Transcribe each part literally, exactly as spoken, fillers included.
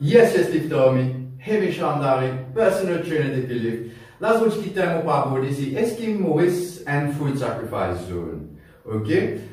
Yes, yes, Lift Army. Hemi Shandari, personal trainer depi Lift. Lazordi ki tem mo pou aborde se, eski Moris enn food sacrifice zone? Ok?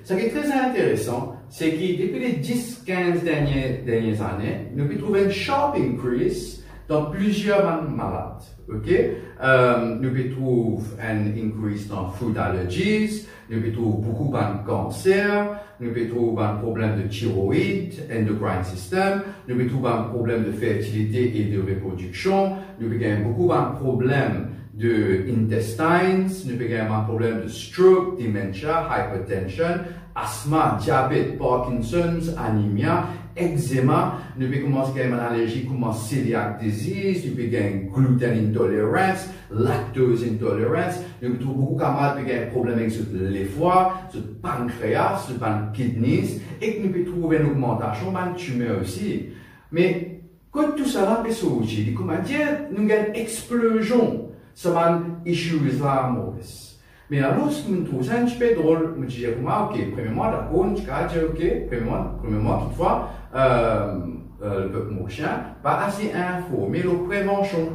Seki tre interesan, se ki depi le dis, kinz dernie, dernie ane, nou pe trouv enn sharp increase dan plizier bann malad. Ok? Euh, nou pe trouv enn increase dan food allergies, nou pe trouv boukou bann kanser, nou pe trouv bann problem de tiroid, endocrine system, nou pe trouv bann problem de fertilite e de reprodiksion, nou pe gagn boukou bann problem de intestines, nou pe gagn bann problem de stroke, dementia, hypertension, asma, diabet, Parkinson's, anemia, eczema, nou pe koumans gagn bann alerzi kouma celiac disease, nou pe gagn gluten intolerance, lactose intolerance, nou trouv boukou kamarad pe gagn problem ek zot lefwa, zot pankreas, zot bann kidneys, ek nou pe trouv enn ogmantasion bann timer osi. Me kot tousala pe sorti? Li koumadir nou gagn explosion sa bann issues la Moris. Me alor, mo trouv sa enn tipe drol, mo ti dir kouma, ok, premierman, dakor, nou ti kapav dir, ok, premierman, premierman, kitfwa, euh, euh, lepep morisien pa ase informe lor prevansion.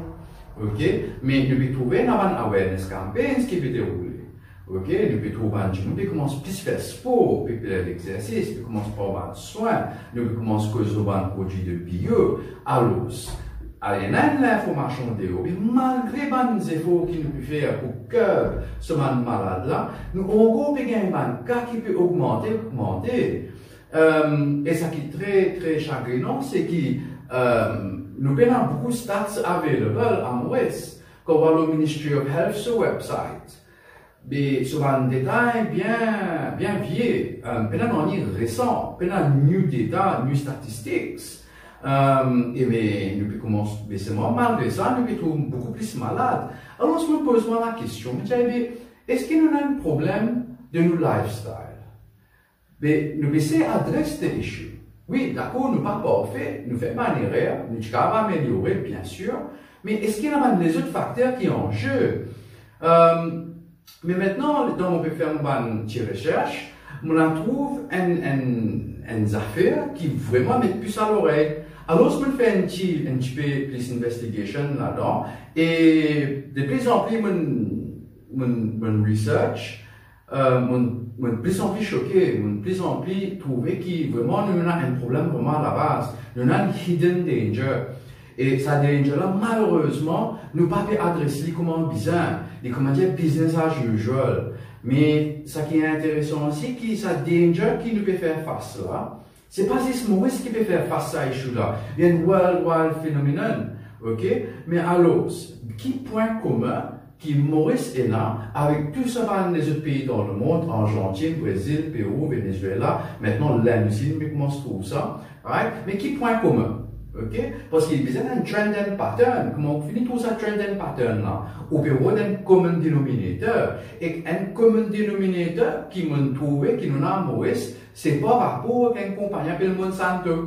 Ok? Me nou pe trouve ena bann awareness campaigns ki pe deroule. Ok? Nou pe trouv bann dimoun pe koumans plis fer spor, pe fer lexersis, pe koumans pran bann swin, nou pe koumans koz lor bann prodwi de bio. Alor, ena enn linformasion deor, me malgre bann zefor ki nou pe fer pou curb sa bann malad la, nou ankor pe gagn bann ka ki pe ogmante, ogmante. Euh, e sa ki tre, tre sagrinan, se ki, euh, nou pena boukou stats available a Moris. Kan ou al lor Ministry of Health so website, be so bann detay bien, bien vie, euh, pena nanye resan, pena new data, new statistics. Euh, e me nou pe koumans, me selman malgre sa, nou pe trouv boukou plis malad. Alor, mo poz mwa lakestion, mo dir, be, eski nou ena enn problem de nou lifestyle? Be, nou pe sey adres the issue. Wi, dakor, nou pa parfe, nou fer bann erer, nou ti kapav ameliore, biensir, me eski ena bann lezot fakter ki an ze? Euh, me aster, letan mo pe fer mo bann ti resers, mo la trouv enn, enn, enn zafer ki vreman met pis a lorey. Alor, mo fer enn ti, enn tipe plis investigation ladan, e de pli an pli mo, mo, mo research, Euh, mo, mo plis anvi soke, mo plis anvi trouve ki vreman nou ena enn problem vreman alabaz. Nou ena enn hidden danger. E sa danger la, malerezman, nou pa pe adres li kouma bizin. Li koumadir business as usual. Me sa ki interesan osi, ki sa danger ki nou pe fer fas la, se pa zis Moris ki pe fer fas sa issue la, li enn worldwide phenomenon, ok? Me alor, ki pwin komin ki Moris ena avek tou sa bann lezot pei dan lemond, Arzantin, Brezil, Perou, Venezuela, aster Lenn osi, nou pe koumans trouv sa, right? Me ki pwin komin, ok? Parski bizin enn trend and pattern, kouma ou fini trouv sa trend and pattern la, ou pe rod enn common denominator, ek enn common denominator ki mo trouve ki nou ena Moris, se par rapor ek enn konpagni apel Monsanto.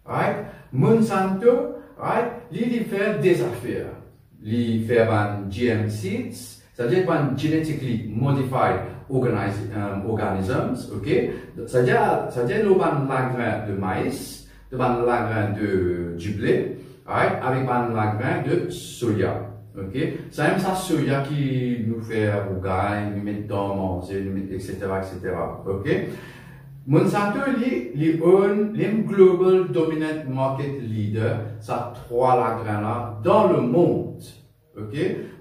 Right? Monsanto, right? Li, li fer de zafer. Li fer bann G M seeds, savedir bann genetically modified organis-, um, organisms, ok? Savedir, savedir lor bann lagrin de mais, lor bann lagrin de dible, right? Avek bann lagrin de soya. Ok? Samem sa soya ki nou fer rougay, nou met dan manze, nou met, et cetera, et cetera. Ok? Monsanto, li, li own, li enn global dominant market leader, sa trwa lagrin la, dan lemond. Ok?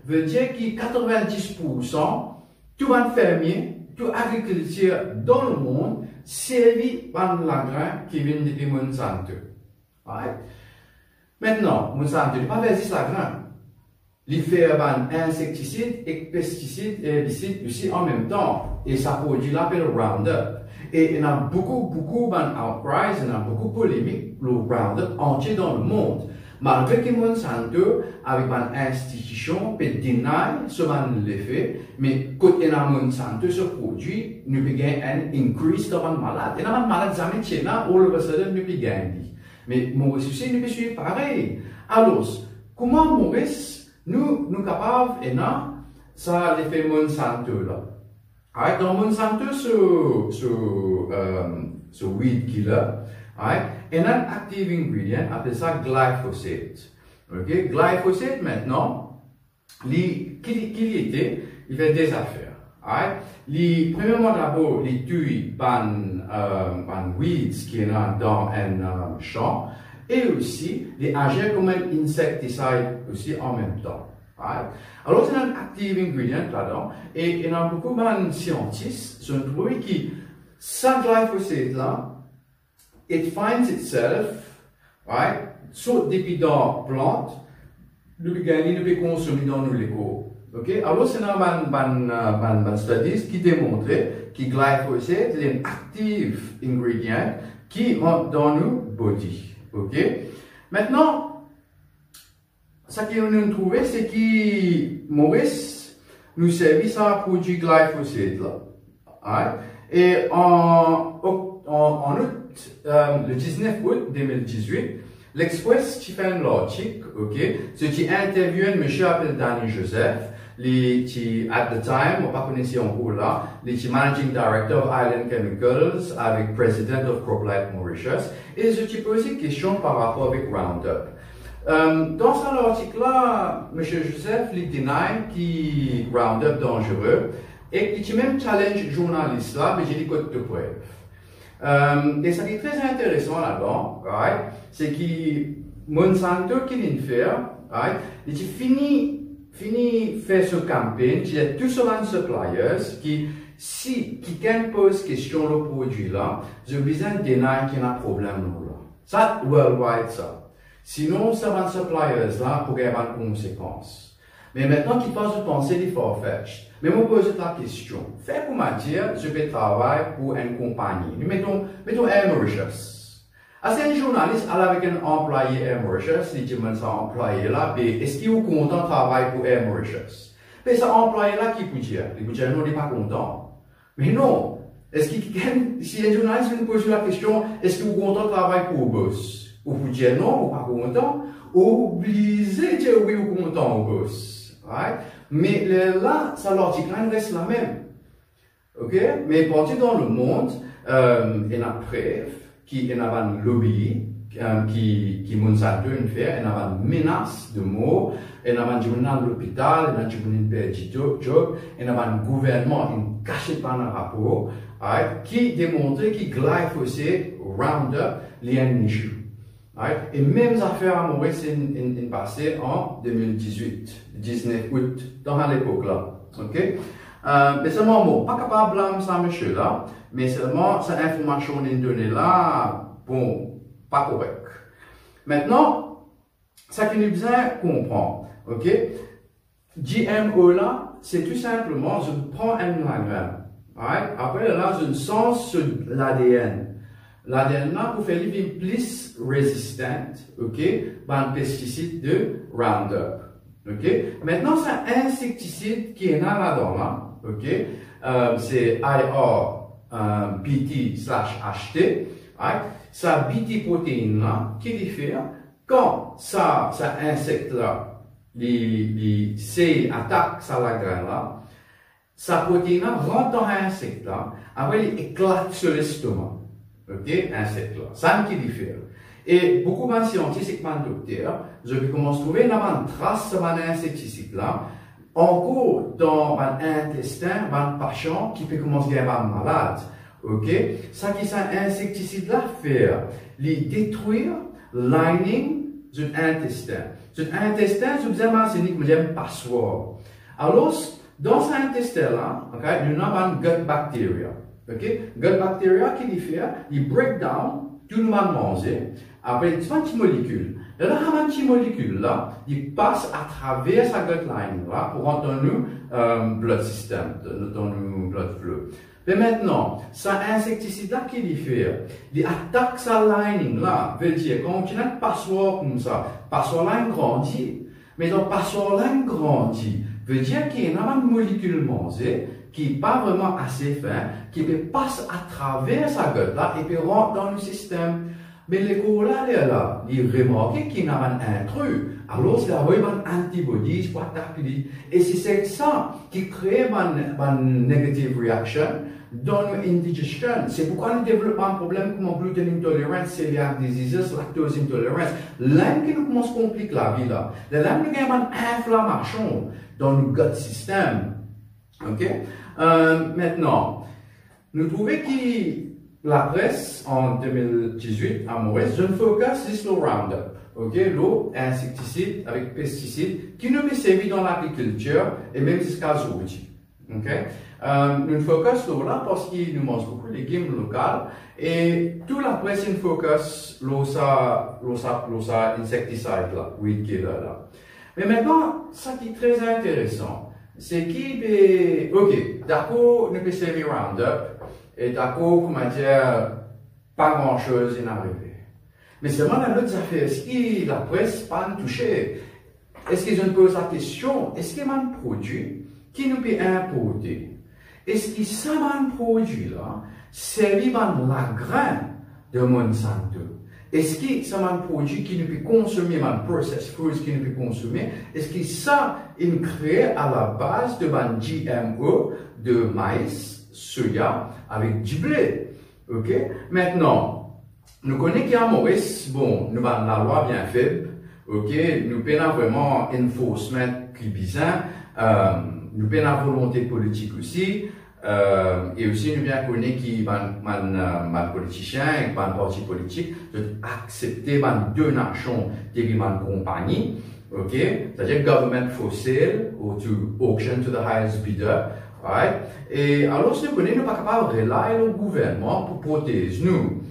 Vedir ki katrevenndis poursan tou bann fermie, tou agrikiltir dan lemond servi bann lagrin ki vinn depi Monsanto. Right? Aster, Monsanto, li pa fer zis lagrin. Li fer bann insektisid ek pestisid, erbisid osi anmemtan. E sa prodwi la apel Roundup. E ena boukou, boukou bann outcries, ena boukou polemik lor Roundup antie dan lemond. Malgre ki Monsanto avek bann institision pe deny so bann lefe, me kot ena Monsanto so prodwi, nou pe gagn enn increase dan bann malad. Ena bann malad zame ti ena, all of a sudden nou pe gagn li. Me Moris osi, nou pe swiv parey. Alor, kouma Moris, nou, nou kapav ena sa lefe Monsanto la? Alright, dan Monsanto so, so, um, so weed killer, alright, ena enn active ingredient, apel sa glyphosate. Ok, glyphosate, mintnan, li, ki, ki li ete, li fer de zafer. Alright? Li, premierman dabor, li touy bann, euh, bann weeds ki ena dan enn, euh, san, e osi, li agir kouma enn insecticide osi an mem tan. Alright? Alor, ena enn active ingredient ladan, e ena boukou bann siantis, zot trouve ki sa glyphosate la, it finds itself, right? Sort depi dan plant, nou pe gagn li, nou pe konsom li dan nou lekor. Ok? Alor, ena bann, bann, euh, bann, bann studies ki demontre ki glyphosate, li enn active ingredient ki rant dan nou body. Ok? Mintnan, seki nou trouve, se ki Moris, nou servi sa prodwi glyphosate la. Alright? E an ok-, an, an out, euh, le diznef out de mil dizwit, L'Express ti fer enn lartik, ok? So ti interview enn misie apel Danny Joseph, li ti, at the time, mo pa kone si ankor la, li ti managing director of Island Chemicals avek president of CropLife Mauritius, e zot ti poze kestion par rapor avek Roundup. Euh, dan sa lartik la, misie Joseph, li deny ki Roundup danzere, e li ti mem challenge zournalis la, me dir li kot to prev. Euh, e seki tre interesan ladan, right, se ki Monsanto ki linn fer, right, li ti fini, fini fer so campaign, ti dir tou so bann suppliers ki si kikenn poz kestion lor prodwi la, zot bizin deny ki ena problem lor la. Sa worldwide sa. Sinon, sa bann suppliers la pou gagn bann konsekans. Me mintnan, ki faz zot panse li far-fetched. Me mo poz zot lakestion. Fer kouma dir, zot pe travay pou enn konpagni. Nou meton, meton Air Mauritius. Aster enn zournalis al avek enn anplwaye Air Mauritius, li dimann sa anplwaye la, be, eski ou kontan travay pou Air Mauritius? Be sa anplwaye la ki pou dir? Li pou dir non, li pa kontan. Me non, eski kikenn, si enn zournalis vinn poz ou lakestion, eski ou kontan travay pou ou bos? Ou pou dir non, ou pa kontan, ou oblize dir wi, ou kontan ou bos. Right? Me lerla, sa lartik la inn res lamem. Ok? Me partou dan lemond, euh, ena prev ki ena bann lobby, euh, ki, ki Monsanto inn fer, ena bann menas de mor, ena bann dimoun al lopital, ena dimoun inn perdi do-, job, ena bann gouvernman inn kasiet bann rapor, right, ki demontre ki glyphosate, Roundup, li enn issue. Right? E mem zafer a Moris inn, inn, inn pase an de mil dizwit, diznef out, dan sa lepok la. Ok? Euh, me selman mo pa kapav blam sa misie la, me selman sa informasion li'nn done la, bon, pa korek. Mintnan, seki nou bizin konpran, ok? G M O la, se tou sinpleman, zot pran enn lagrin, right? Apre la, zot sanz so l'A D N. L'A D N la pou fer li vinn plis resistan, ok, bann pestisid de Roundup. Ok? Mintnan, sa insektisid ki ena ladan la, ok, euh, se I R, euh, B T slash H T, right? Sa B T protein la, ki li fer, kan sa, sa insek la, li, li sey atak sa lagrin la, sa protein la rant dan insek la, apre li eklat so lestoma. Ok, insek la. Sa ki li fer. E boukou bann siantis ek bann dokter, zot pe koumans trouve ena bann tras sa bann insektisid la, ankor dan bann intestin, bann pasian ki pe koumans gagn bann malad. Ok? Sa ki sa insektisid la fer, li detrir lining zot intestin. Zot intestin, zot bizin imazinn li kouma enn paswar. Alor, dan sa intestin la, ok, nou ena bann gut bacteria. Ok? Gut bacteria ki li fer, li break down tou nou bann manze, apre li ti bann ti molekil. Lerla sa bann ti molekil la, li pas atraver sa gut lining la pou rant dan nou, euh, blood system, dan, dan nou blood flow. Me mintnan, sa insektisid la ki li fer, li atak sa lining la, vedir kan ou ti ena enn paswar koumsa, paswar la inn grandi, me dan paswar la inn grandi, vedir ki ena bann molekil manze ki pa vreman ase fin, ki pe pas atraver sa gut la e pe rant dan nou sistem. Me lekor la, lerla li remarke ki ena bann intri, alor li avoy bann antibodies pou atak li. E se, se sa ki kree bann, bann negative reaction dan nou indigestion. Se poukwa nou devlop bann problem kouma gluten intolerance, celiac diseases, lactose intolerance. Lerla ki nou koumans konplik lavi la. Lerla nou gagn bann inflamasion dan nou gut system. Ok? Euh, mintnan, nou trouve ki lapres an de mil diz-wit a Moris, zot finn focus zis lor Roundup, ok, lor insektisid avek pestisid ki nou pe servi dan lagrikiltir e mem ziska zordi. Ok? Euh, nou focus lor la parski nou manz boukou legim lokal e tou lapres inn focus lor sa, lor sa, lor sa insecticide la, weed killer la. Me mintnan, sa ki tre interesan, se ki, be, ok, dakor, nou pe servi Roundup, e dakor, koumadir, pa gran soz inn arive. Me selman, ena lot zafer ki lapres pa'nn touse. Eski zot poz lakestion, eski bann prodwi ki nou pe inporte, eski sa bann prodwi la servi bann lagrin de Monsanto? Eski sa bann prodwi ki nou pe konsome, bann processed foods ki nou pe konsome, eski sa inn kree a labaz de bann G M O de mais, soya avek dible? Ok? Mintnan, nou kone ki a Moris, bon, nou bann lalwa bien feb, ok, nou pena vreman enforcement ki bizin, euh, nou pena volonte politik osi, euh, e osi nou bien kone ki bann, bann, euh, bann politisien ek bann parti politik, zot aksepte bann donasion depi bann konpagni, ok, setadir government for sale or to auction to the highest bidder, right? E alor nou kone nou pa kapav rely lor gouvernman pou protez nou.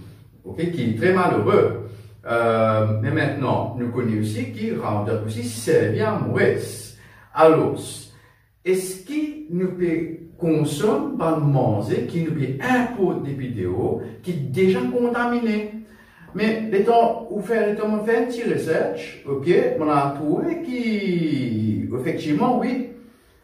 Ok, ki tre malere. Euh, me mintnan, nou kone osi ki Roundup osi servi a Moris. Alor, eski nou pe konsom bann manze ki nou pe inport depi deor, ki deza kontamine? Me letan ou fer, letan mo fer enn ti research, ok, mo trouve ki efektivman, wi,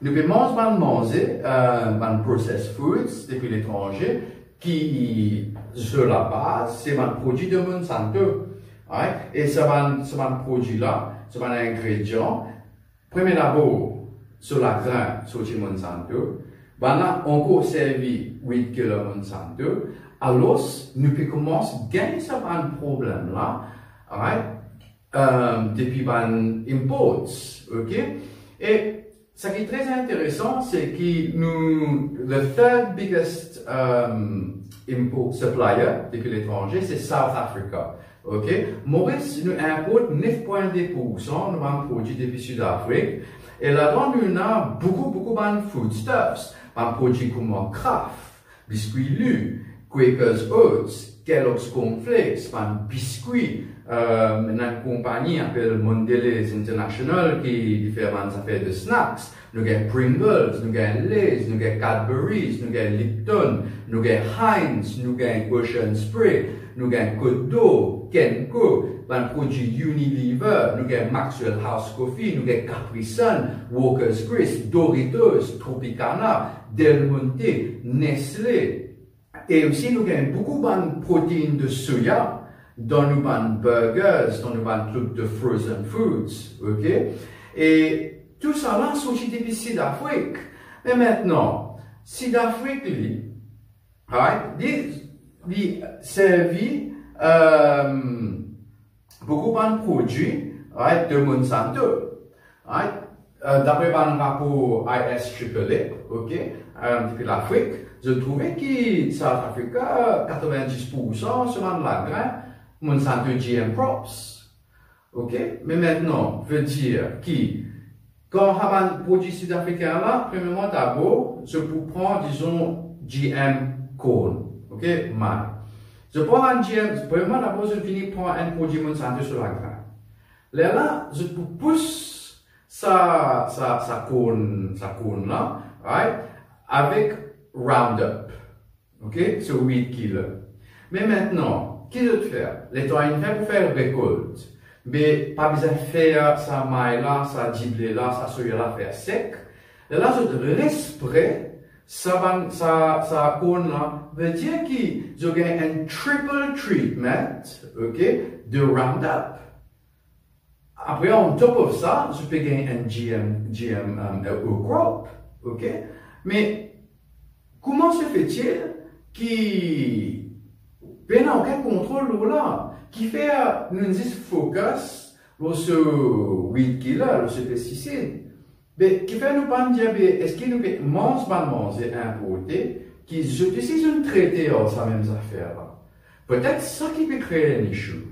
nou pe manz bann manze, euh, bann processed foods depi letranze, ki so labaz se bann prodwi de Monsanto. Right? E sa bann, sa bann prodwi la, sa bann ingredian, premie dabor, so lagrin sorti Monsanto, bann la ankor servi weed killer Monsanto, alor nou pe koumans gagn sa bann problem la, right? Euh, depi bann imports, ok? E sa ki tre interesan, se ki nou, the third biggest, euh, import supplier depi letranze, se South Africa, ok? Moris, nou inport nef pwin de poursan nou bann prodwi depi Sid Afrik, e ladan nou ena boukou, boukou bann foodstuffs, bann prodwi kouma Kraft, biskwi Lu, Quakers Oats, Kellogg's Corn Flakes, bann biskwi, euh, ena enn konpagni apel Mondelez International ki li fer bann zafer de snacks. Nou gagn Pringles, nou gagn Lay's, nou gagn Cadbury's, nou gagn Lipton, nou gagn Heinz, nou gagn Ocean Spray, nou gagn Côte d'Or, Kenco, bann prodwi Unilever, nou gagn Maxwell House Coffee, nou gagn Capri Sun, Walker's Crisp, Doritos, Tropicana, Del Monte, Nestlé. E osi nou gagn boukou bann protein de soya dan nou bann burgers, dan nou bann trik de frozen foods, ok? E tou sa la sorti depi Sid Afrik. Me mintnan, Sid Afrik li, right, li, li servi, euh, boukou bann prodwi, right, de Monsanto, right? Euh, dapre bann rapor I S triple A, ok, euh, depi Lafrik, zot trouve ki South Africa, katrovin-dis poursan so bann lagrin Monsanto G M crops. Ok? Me mintnan, vedir ki kan sa bann prodwi Sid Afrikin la, premierman dabor, zot pou pran, dizon, G M corn, ok, may. Zot pran bann G M, premierman dabor, zot vini pran enn prodwi Monsanto so lagrin. Lerla, zot pou pous sa, sa, sa corn, sa corn la, right, avek Roundup. Ok? So weed killer. Me mintnan, ki zot fer? Letan inn fer pou fer rekolt, me pa bizin fer sa may la, sa dible la, sa soya la fer sek. Lerla zot respre sa bann, sa, sa korn la, vedir ki zot gagn enn triple treatment, ok, de Roundup. Apre, on top of sa, zot pe gagn enn G M, G M, um, uh, crop, ok? Me kouma se fetir ki pena okenn kontrol lor la? Kifer nou zis focus lor se weed killer, lor se pestisid? Be, kifer nou pa'nn dir, be, eski nou pe manz bann manze inporte, ki zot osi zot trete ar sa mem zafer la? Petet sa ki pe kree enn issue.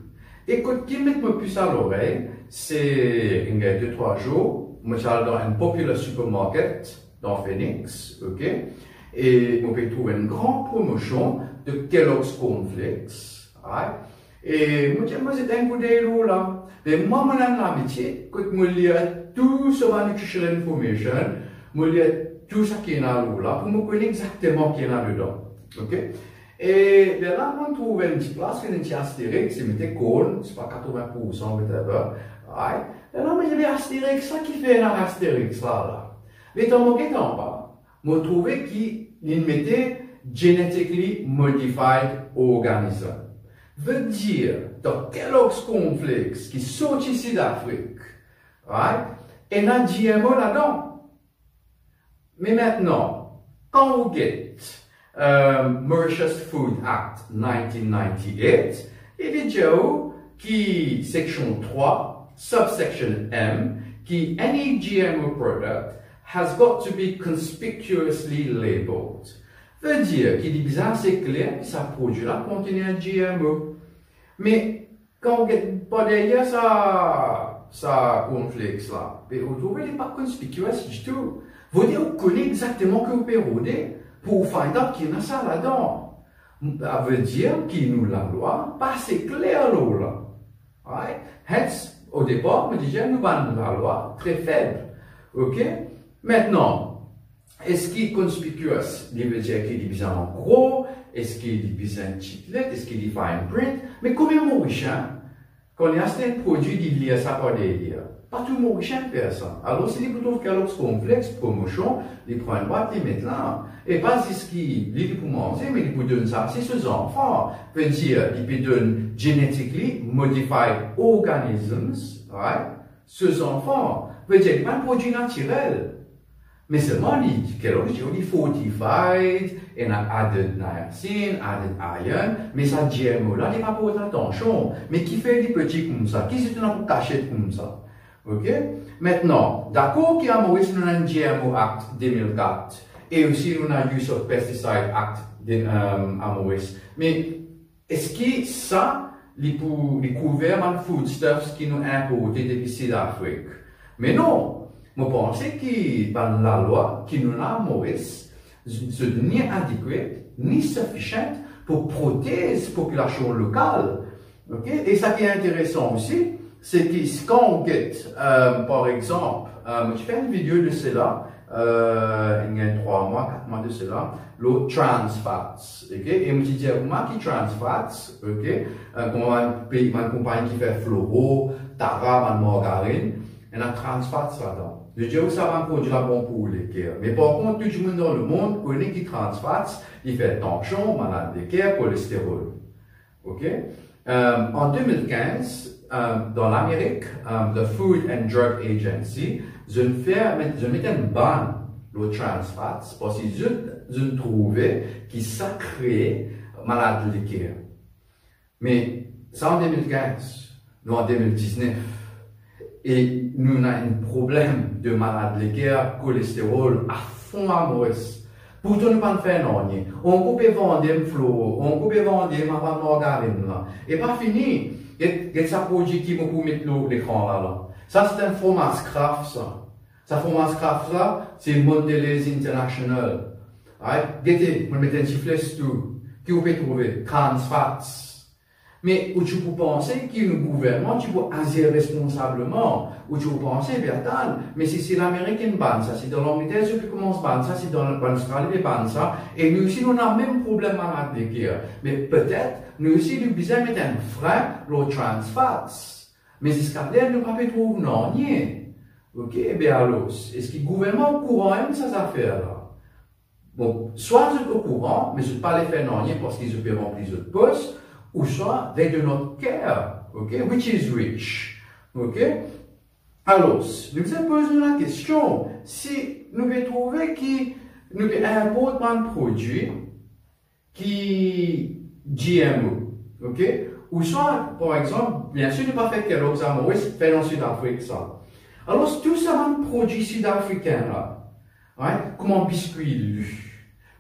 E kot ki met mo plis a lorey, se, ena de trwa zour, mo ti al dan enn popular supermarket dan Phoenix, ok? E mo pe trouv enn gran promosion de Kellogg's Corn Flakes, right? E mo ti al zet enn koudey lor la. Me mwa, mo ena labitie, kot mo lir tou so bann nutritional information, mo lir tou seki ena lor la, pou mo kone exakteman ki ena dedan. Ok? E lerla mo trouv enn ti plas, enn ti Asterix, e mete korn, sepa katrovin poursan, whatever. Right? Lerla mo dir, "Me Asterix, sa kifer ena Asterix la, la?" Letan mo get anba, mo trouve ki li mete genetically modified organism. Vedir, dan Kellogg's Corn Flakes ki sorti Sid Afrik, right, ena G M O ladan. Me aster, kan ou get, um, Mauritius Food Act nineteen ninety-eight, li dir ou ki seksion trwa, subsection M, ki any G M O product has got to be conspicuously labelled. Vedir ki li bizin ase kler ki sa prodwi la kontenir G M O. Me kan ou get par deryer sa, sa cornflakes la, be ou trouve li pa conspicuous ditou. Vedir ou kone exakteman ki ou pe rode pou ou find out ki ena sa ladan. Sa vedir ki nou lalwa pa ase kler lor la. Right? Hence, o depar, mo dir nou bann lalwa tre feb. Ok? Aster, eski conspicuous, li vedir ki li bizin an gro, eski li bizin ti let, eski li fine print? Me konbien Morisien, kan li aste enn prodwi, li lir sa par deryer? Pa tou Morisien fer sa. Alor, si li pou trouv Kellogg's Cornflakes, promosion, li pran enn bwat, li met la. E pa zis ki li, li pou manze, me li pou donn sa osi so zanfan. Vedir, li pe donn genetically modified organisms, right? So zanfan. Vedir, li pa enn prodwi natirel. Me selman li, Kellogg's dir ou li fortified, ena added niacin, added iron, me sa G M O la, li pa port atansion. Me kifer li peti koumsa? Ki zot ena pou kasiet koumsa? Ok? Aster, dakor ki a Moris nou ena enn G M O Act de mil kat, e osi nou ena Use of Pesticide Act de, um, a Moris. Me eski sa, li pou, li kouver bann foodstuffs ki nou inporte depi Sid Afrik? Me non, mo panse ki bann lalwa ki nou ena Moris, zot ni adequate, ni sufficient pou protez popilasion lokal. Ok? E sa ki interesan osi, se ki kan ou get, euh, par exanp, euh, mo ti fer enn video de sela, euh, ena trwa mwa, kat mwa de sela, lor trans fats, ok? E mo ti dir kouma ki trans fats, ok? Euh, kouma bann pei, bann konpagni ki fer Floro, Tara, bann margarine, ena trans fats ladan. Zot dir ou sa bann prodwi la bon pou leker. Me par kont, tou dimoun dan lemond kone ki trans fats, li fer tansion, malad leker, kolesterol. Ok? Euh, an de mil kinz, euh, dan Lamerik, euh, the Food and Drug Agency, zot fer, met, zot met enn ban lor trans fats, parski zot, zot trouve ki sa kree malad leker. Me sa an de mil kinz, nou an de mil diznef, e nou ena enn problem de malad leker, kolesterol, afon a Moris. Pourtan nou pa'nn fer nanye. Ankor pe vande Floro, ankor pe vande bann margarine la. E pa fini, get, get sa prodwi ki mo pou met lor lekran la, la. Sa se enn fromaz Kraft, sa. Sa fromaz Kraft la, se Mondelez International. Right? Gete, mo met enn ti fles tou. Ki ou pe trouve? Trans fats. Me ou ti pou panse ki nou gouvernman ti pou azir responsableman. Ou ti pou panse, be atann, me si, si Lamerik inn ban sa, si dan Langleter zot pe koumans ban sa, si dan, dan Lostrali pe ban sa, e nou osi nou ena mem problem malad leker. Me petet nou osi nou bizin met enn frin lor trans fats. Me ziska ler nou pa pe trouv nanye. Ok, be alor, eski gouvernman okouran enn sa zafer la? Bon, swa zot okouran, me zot pa le fer nanye parski zot pe ranpli zot pos, ouswa they do not care, ok? Which is which, ok? Alor, nou bizin poz nou lakestion, si nou pe trouve ki nou pe inport bann prodwi ki G M O, ok? Ouswa, par exanp, biensir, nou pa fer Kellogg's a Moris, fer dan Sid Afrik sa. Alor, tou sa bann prodwi sid-afrikin la, right? Kouma biskwi Lu,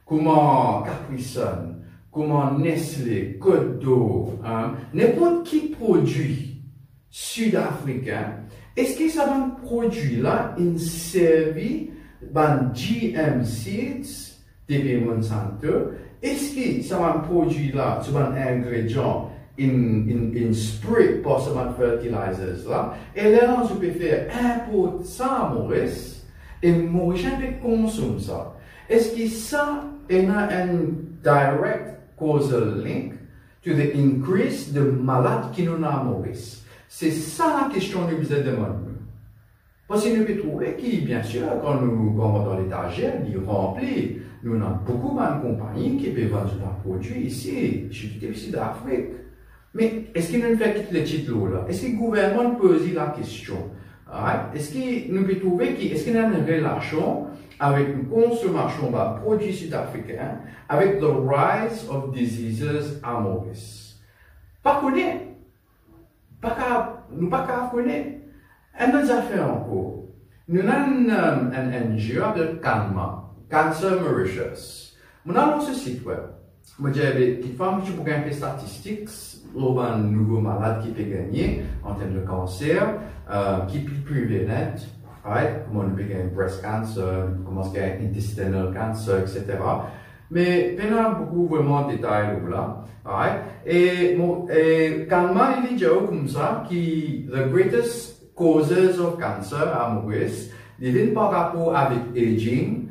kouma Capri Sun, kouma Nestlé, Côte d'Or, hein? Ninport ki prodwi sid-afrikin, eski sa bann prodwi la inn servi bann G M seeds depi Monsanto? Eski sa bann prodwi la, so bann ingredian inn, inn, inn spray par sa bann fertilizers la? E lerla zot pe fer inport sa Moris, e Morisien pe konsom sa. Eski sa ena enn direct causal link to the increase de malad ki nou ena Moris? Se sa lakestion nou bizin demann nou. Parski nou pe trouve ki, biensir, kan nou, kan nou dan letazer, li ranpli, nou ena boukou bann konpagni ki pe vann zot bann prodwi isi, sirtou depi Sid Afrik. Me eski nou fer kit letit lor la? Eski gouvernman poz li lakestion? Right? Eski nou pe trouve ki, eski ena enn relasion avek nou konsomasion bann prodwi sid-afrikin avek the rise of diseases a Moris? Pa kone. Pa kapav, nou pa kapav kone. Enn lot zafer ankor. Nou ena enn, enn, enn N G O apel CANMA, Cancer Mauritius. Mo al lor so sit web. Mo dir, be, kikfwa mo ti pou gagn enpe statistik lor bann nouvo malad ki pe gagne an term de kanser, eh, ki pli prevalent, right? Kouma nou pe gagn breast cancer, nou pe koumans gagn intestinal cancer, et cetera. Me pena boukou vreman detay lor la, right? E mo, e CANMA, li dir koumsa ki the greatest causes of cancer a Moris, li vinn par rapor avek aging,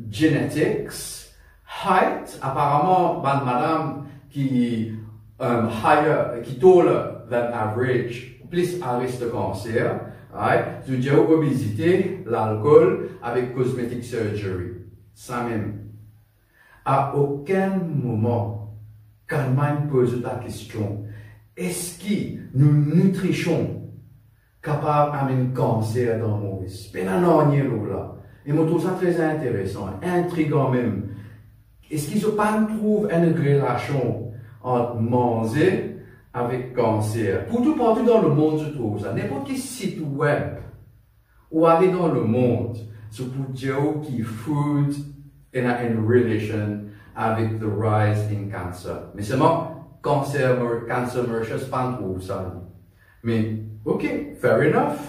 genetics, height, aparaman bann madam ki, um, higher, ki taller than average, plis a risk de kanser, right? Zot dir obezite, lalkol, avek cosmetic surgery. Samem. A okenn moman, CANMA inn poz zot lakestion, eski nou nitrision kapav amenn kanser dan Moris? Pena nanye lor la. E mo trouv sa tre interesan, intrigan mem. Eski zot pa'nn trouv enn relasion ant manze avek kanser? Partou, partou dan lemond, zot trouv sa. Ninport ki sit web ou ale dan lemond, zot pou dir ou ki food ena enn relation avek the rise in cancer. Me selman, Cancer Maur-, Cancer Mauritius pa'nn trouv sa. Me, ok, fair enough.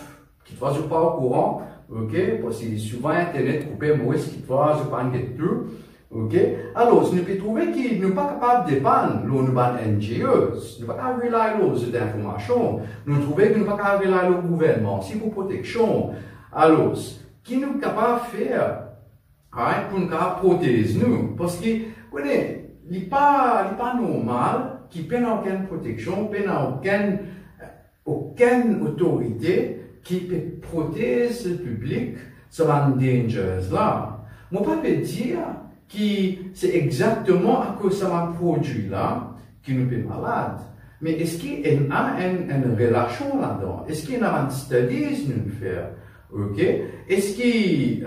Kikfwa zot pa okouran, ok, parski souvan internet koupe, mo res kikfwa zot pa'nn get through, ok. Alor, nou pe trouve ki nou pa kapav depann lor nou bann N G Os, nou pa kapav rely lor zot informasion, nou trouve ki nou pa kapav rely lor gouvernman si pou proteksion. Alor, ki nou kapav fer, right, pou nou kapav protez nou? Parski, kone, li pa, li pa normal ki pena okenn proteksion, pena okenn, okenn otorite ki pe protez piblik sa bann dangers la. Mo pa pe dir ki se exakteman akoz sa bann prodwi la ki nou pe malad. Me eski ena enn, enn relasion ladan? Eski ena bann studies nou fer? Ok? Eski,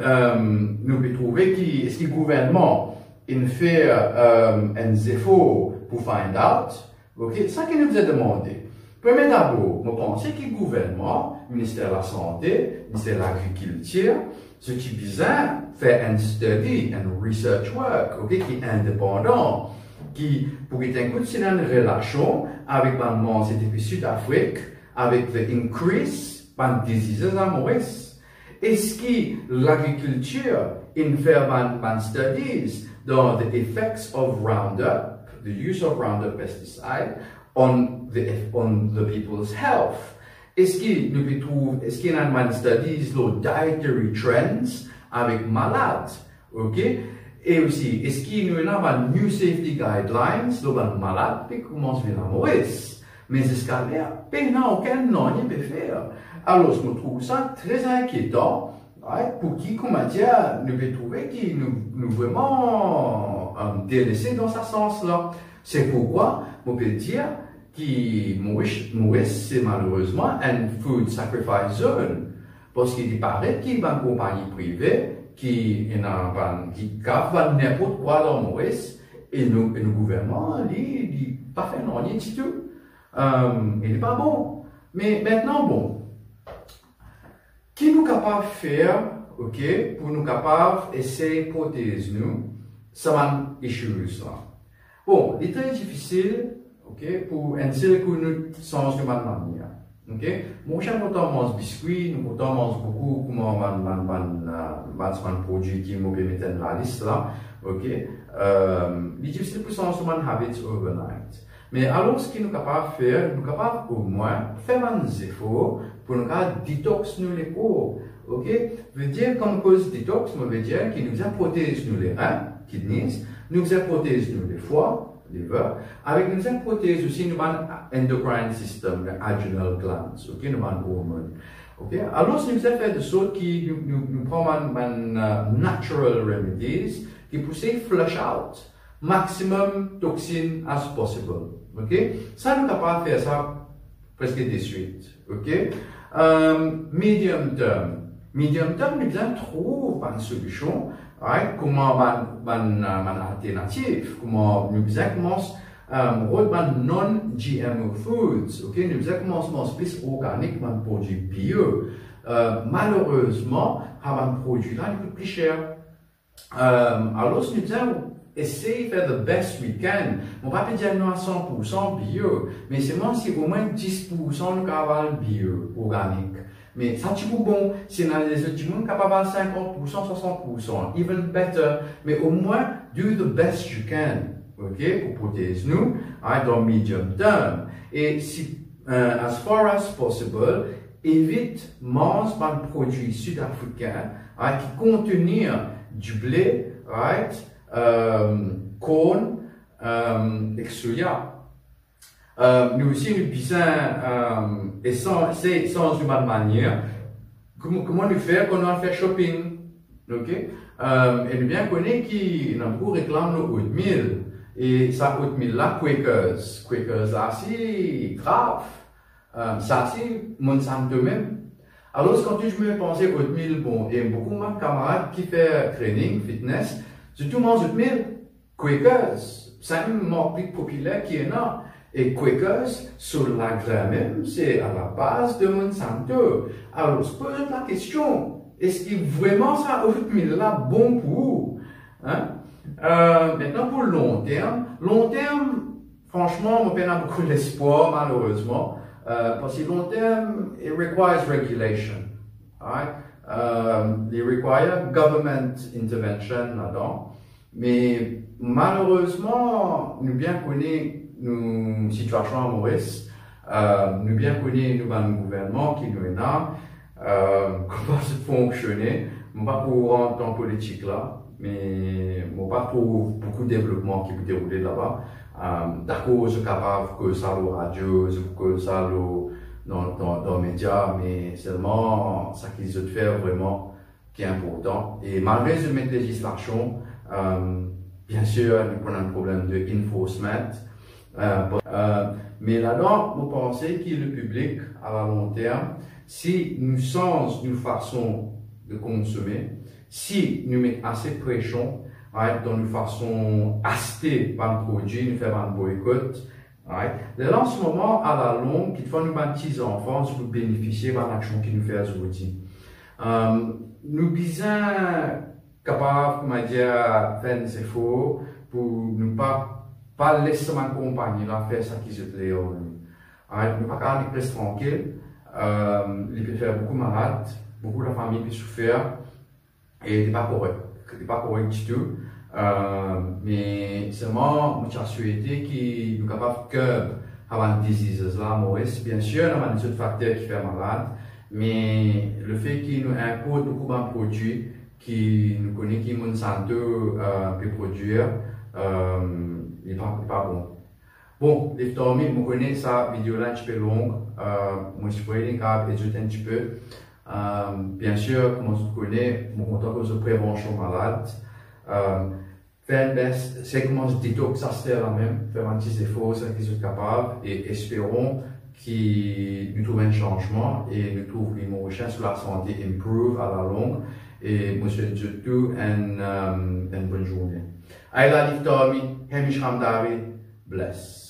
ehm, nou pe trouve ki, eski gouvernman inn fer, ehm, enn zefor pou find out? Ok? Sa ki nou bizin demande. Premie dabor, mo panse ki gouvernman, Minister Lasante, Minister Lagrikiltir, zot ti bizin fer enn study, enn research work, ok, ki indepandan, ki pou get enn kout si ena enn relasion avek bann manze depi Sid Afrik, avek the increase bann diseases a Moris. Eski lagrikiltir inn fer bann, bann studies dan the effects of Roundup, the use of Roundup pesticide, on the, on the people's health? Eski nou pe trouv, eski ena bann studies lor dietary trends avek malad? Ok? E osi, eski nou ena bann new safety guidelines lor bann malad pe koumans vinn a Moris? Me ziska ler, pena okenn nanye pe fer. Alor, mo trouv sa tre inkietan, Right? Pou ki, kouma dir, nou pe trouve ki nou, nou vreman, euh, delese dan sa sans la. Se poukwa mo pe dir ki Moris, Moris, se malerezman enn food sacrifice zone. Parski li paret ki bann konpagni prive, ki ena bann, ki kav bann ninport kwa dan Moris, e nou, e nou gouvernman, li, li pa fer nanye ditou. Euh, e li pa bon. Me mintnan, bon, ki nou kapav fer, ok, pou nou kapav esey protez nou sa bann issues la? Bon, li tre difisil, ok, pou enn sel kou nou sanz nou bann manier, ok? Mo, nou kontan manz biskwi, nou kontan manz boukou, kouma bann, bann, bann, euh, bann, bann prodwi ki mo pe met enn lalis la, ok? Euh, li difisil pou sanz nou bann habits overnight. Me alor, ki nou kapav fer, nou kapav omwin fer bann zefor pou nou kapav detox nou lekor, ok? Vedir, kan mo koz detox, mo vedir ki nou bizin protez nou lerin, kidneys, nou bizin protez nou lefwa, liver, avek nou bizin protez osi nou bann endocrine system, le adrenal glands, ok, nou bann ormonn. Ok, alor nou bizin fer de sort ki nou, nou, nou pran bann, bann, euh, natural remedies ki pou sey flush out maximum toxin as possible. Ok? Sa nou kapav fer sa preske deswit. Ok? Euh, medium term. Medium term, nou bizin trouv bann solusion, right? Kouma bann, bann, euh, bann alternativ, kouma nou bizin koumans, euh, rod bann non-G M O foods, ok? Nou bizin koumans manz plis organik, bann prodwi bio. Euh, malerezman, sa bann prodwi la, li kout pli ser. Euh, alor, nou bizin esey fer the best we can. Mo pa pe dir nou a san pour san bio, me selman si omwin dis pour san nou kapav al bio, organik. Me sa ti pou bon, si ena lezot dimoun kapav al sinkant pour san, swasant pour san, even better. Me omwin, do the best you can, ok, pou protez nou, right, dan medium term. E si, euh, as far as possible, evit manz bann prodwi sid-afrikin, right, ki kontenir dible, right, euh, corn, euh, ek soya. Euh, nou osi, nou bizin, euh, esan-, se, sanz nou bann manier. Kouma, kouma nou fer kan nou al fer shopping? Ok? Euh, e nou bien kone ki ena boukou reklam lor oatmeal. E sa oatmeal la, Quakers. Quakers la, se grav. Euh, sa se Monsanto mem. Alor, kan tou dimoun panse oatmeal bon, e boukou bann kamarad ki fer training, fitness, zot tou manz oatmeal, Quakers, sa enn mark pli popiler ki ena. E Quakers, so lagrin mem, se a la baz de Monsanto. Alor, poz zot lakestion, eski vreman sa oatmeal la bon pou ou? Hein? Euh, mintnan pou lonterm, lonterm, fransman, mo pena boukou lespwar, malerezman, euh, parski lonterm, it requires regulation, right? Euh, li require government intervention ladan. Me malerezman, nou bien kone nou sitiasion a Moris, euh, nou bien kone nou bann gouvernman ki nou ena, euh, kouma zot fonksione. Mo pa pou rant dan politik la, me mo pa trouv boukou devlopman ki pou deroule laba. Euh, dakor, zot kapav koz sa lor radio, zot koz sa lor, dan, dan, dan media, me selman sa ki zot fer vreman ki inportan. E malgre zot met lezislasion, euh, bien sir, nou pou ena enn problem de enforcement. Euh, euh, me ladan, mo panse ki le piblik, a la lonterm, si nou sanz nou fason de konsome, si nou met ase presion, right, dan nou fason aste bann prodwi, nou fer bann boykot, right? Lerla, an se moman, a la long, kitfwa nou bann ti zanfan, zot pou benefisie bann aksion ki nou fer zordi. Euh, nou bizin kapav, kouma dir, fer enn zefor pou nou pa, pa les sa bann konpagni la fer sa ki zot le ar nou. Right? Nou pa kapav res trankil. Euh, li pe fer boukou malad, boukou lafami pe soufer. E li pa korek. Li pa korek ditou. Euh, me selman, mo ti a swete ki nou kapav curb sa bann diseases la, Moris. Bien sir, ena bann lezot fakter ki fer malad, me lefet ki nou inport boukou bann prodwi ki nou kone ki Monsanto, euh, pe prodwir, euh, li pa, li pa bon. Bon, Liftormi, mo kone sa video la enn tipe long, euh, mo espere li kapav ed zot enn tipe. Euh, bien sûr, kouma zot kone, mo kontan kot zot prevansion malad. Euh, fer enn bes, sey koumans detox aster la mem, fer bann ti zefor, seki zot kapav, e esperon ki nou trouv enn sanzman e nou trouv li mo recherch sou lasante improve alalong. E mo swet zot tou enn, euh, enn bonn zourne. Ayla Liftami, Hamish Ramdari, bless.